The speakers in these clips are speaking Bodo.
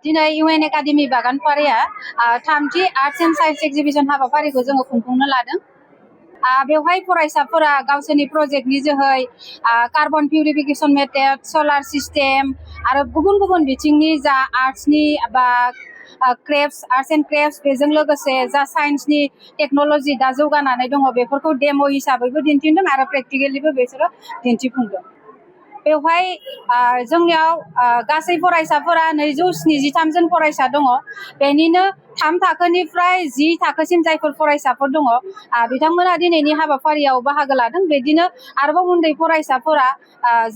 दिनै इउएन एकाडेमि बागानपाराया थामथि आर्ट्स एन्ड साइन्स एक्जिबिशन हाबाफारिखौ जोङो खुंफुंनो लादों। बेवहाय फरायसाफोरा गावसोरनि प्रजेक्टनि जोहै कार्बन पिउरिफिकेशन मेथड, सलार सिस्टेम आरो गुबुन गुबुन बिथिंनि जा आर्ट्सनि बा क्रेफ्ट्स, आर्ट्स एन्ड क्रेफ्ट्स, बेजों लोगोसे जा साइन्सनि टेक्न'लजि दा जौगानानै दङ बेफोरखौ डेम' हिसाबैबो दिन्थिदों आरो प्रेक्टिकेलिबो बिसोरो दिन्थिफुंदों। बेवहाय जोंनियाव गासै फरायसाफोरा 273 जन फरायसा दङ। बेनिनो 3 थाखोनिफ्राय 10 थाखोसिम जायफोर फरायसाफोर दङ बिथांमोना दिनैनि हाबाफारियाव बाहागो लादों। बिदिनो आरोबाव उन्दै फरायसाफोरा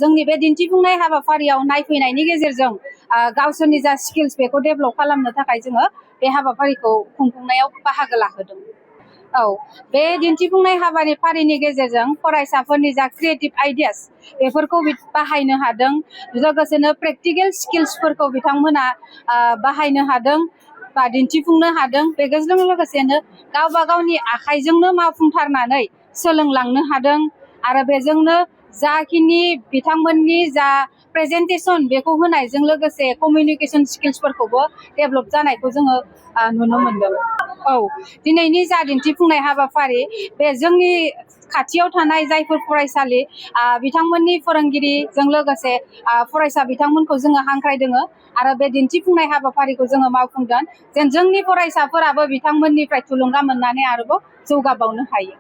जोंनि बे दिन्थिफुंनाय हाबाफारियाव नायफैनायनि गेजेरजों गावसोरनि जा स्किल्स बेखौ डेभेलप खालामनो थाखाय जोङो बे हाबाफारिखौ खुंफुंनायाव बाहागो लाहोदों। बे दिन्थिफुंनाय हाबाफारिनि गेजेरजों फरायसाफोरनि जा क्रिएटिभ आइडियास बेफोरखौ बाहायनो हादों। लोगोसेनो प्रेक्टिकेल स्किल्सफोरखौ बिथांमोना बाहायनो हादों बा दिन्थिफुंनो हादों। बेजों लोगोसेनो गावबा गावनि आखाइजोंनो मावफुंथारनानै सोलोंलांनो हादों आरो बेजोंनो जाखिनि बिथांमोननि जा प्रेजेन्टेसन बेखौ होनायजों लोगोसे कमिउनिकेसन स्किल्सफोरखौबो डेभेलप जानायखौ जोङो नुनो मोनदों। दिनैनि जा दिन्थिफुंनाय हाबाफारि बे जोंनि खाथियाव थानाय जायफोर फरायसालि बिथांमोननि फोरोंगिरिजों लोगोसे फरायसा बिथांमोनखौ जोङो हांख्रायदों आरो बे दिन्थिफुंनाय हाबाफारिखौ जोङो मावफुंदों जेन जोंनि फरायसाफोराबो बिथांमोननिफ्राय थुलुंगा मोननानै आरोबाव जौगाबावनो हायो।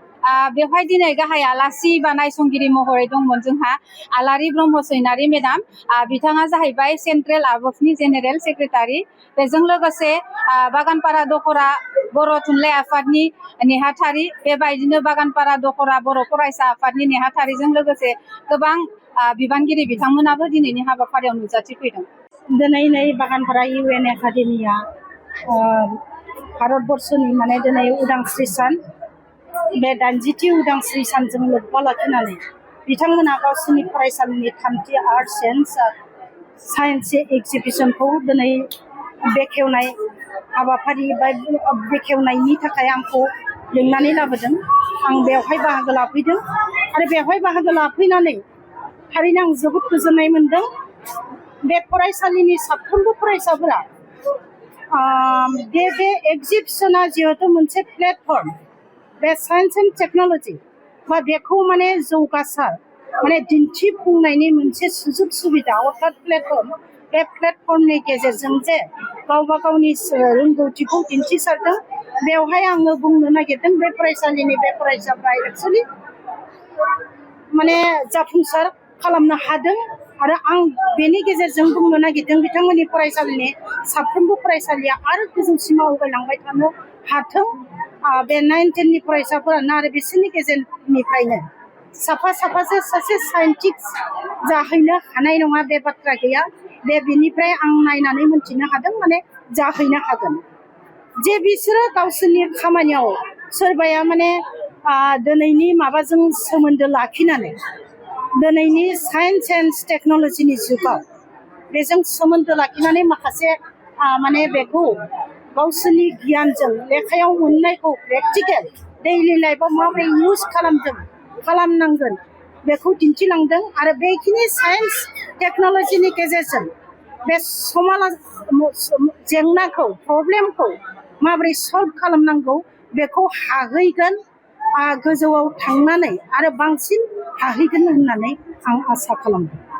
बेवहाय दिनै गाहाय आलासि बा नायसंगिरि महरै दंमोन जोंहा आलारि ब्रह्म सैनारि मेडाम। बिथाङा जाहैबाय सेन्ट्रेल आबफनि जेनेरेल सेक्रेटारि। बेजों लोगोसे बागानपारा दखरा बर' थुनलाइ आफादनि नेहाथारि, बेबायदिनो बागानपारा दखरा बर' फरायसा आफादनि नेहाथारिजों लोगोसे गोबां बिबानगिरि बिथांमोनाबो दिनैनि हाबाफारियाव नुजाथिफैदों। दिनै बागानपारा इउएन एकाडेमिया भारतबर्षनि दिनै उदांस्रि सान, बे 80थि उदांस्रि सानजों लोब्बा लाखिनानै बिथांमोना गावसोरनि फरायसालिनि 3थि आर्ट्स एन्ड साइन्स एक्जिबिशनखौ दिनै बेखेवनाय हाबाफारि बा बेखेवनायनि थाखाय आंखौ लिंनानै लाबोदों। आं बेवहाय बाहागो लाफैदों आरो बेवहाय बाहागो लाफैनानै थारैनो आं जोबोद गोजोननाय मोनदों। बे फरायसालिनि साफ्रोमबो फरायसाफोरा बे एक्जिबिशना जिहेतु मोनसे प्लेटफर्म, बे साइन्स एन्ड टेक्न'लजि बा बेखौ जौगासार दिन्थिफुंनायनि मोनसे सुजुग सुबिदा अर्थात प्लेटफर्म, बे प्लेटफर्मनि गेजेरजों जे गावबा गावनि रोंगौथिखौ दिन्थिसारदों। बेवहाय आङो बुंनो नागिरदों बे फरायसालिनि बे फरायसाफ्रा एक्सुवेलि जाफुंसार खालामनो हादों आरो आं बेनि गेजेरजों बुंनो नागिरदों बिथांमोननि फरायसालिनि साफ्रोमबो फरायसालिया आरो गोजौसिम आवगायलांबाय थानो हाथों। बे 9, 10नि फरायसाफोरानो आरो बिसोरनि गेजेरनिफ्रायनो साफा सासे साइन्टिस्ट जाहैनो हानाय नङा बे बाथ्रा गैया। बेनिफ्राय आं नायनानै मोनथिनो हादों जाहैनो हागोन जे बिसोरो गावसोरनि खामानियाव सोरबाया दिनैनि माबाजों सोमोन्दो लाखिनानै दिनैनि साइन्स एन्ड टेक्न'लजिनि जुगाव बेजों सोमोन्दो लाखिनानै माखासे बेखौ गावसोरनि गियानजों लेखायाव मोननायखौ प्रेक्टिकेल दैलि लाइफआव माबोरै इउज खालामनांगोन बेखौ दिन्थिलांदों आरो बेखिनि साइन्स टेक्न'लजिनि गेजेरजों बे जेंनाखौ, प्रब्लेमखौ माबोरै सल्भ खालामनांगौ बेखौ हाहैगोन, गोजौआव थांनानै आरो बांसिन हाहैगोन होननानै आं आसा खालामदों।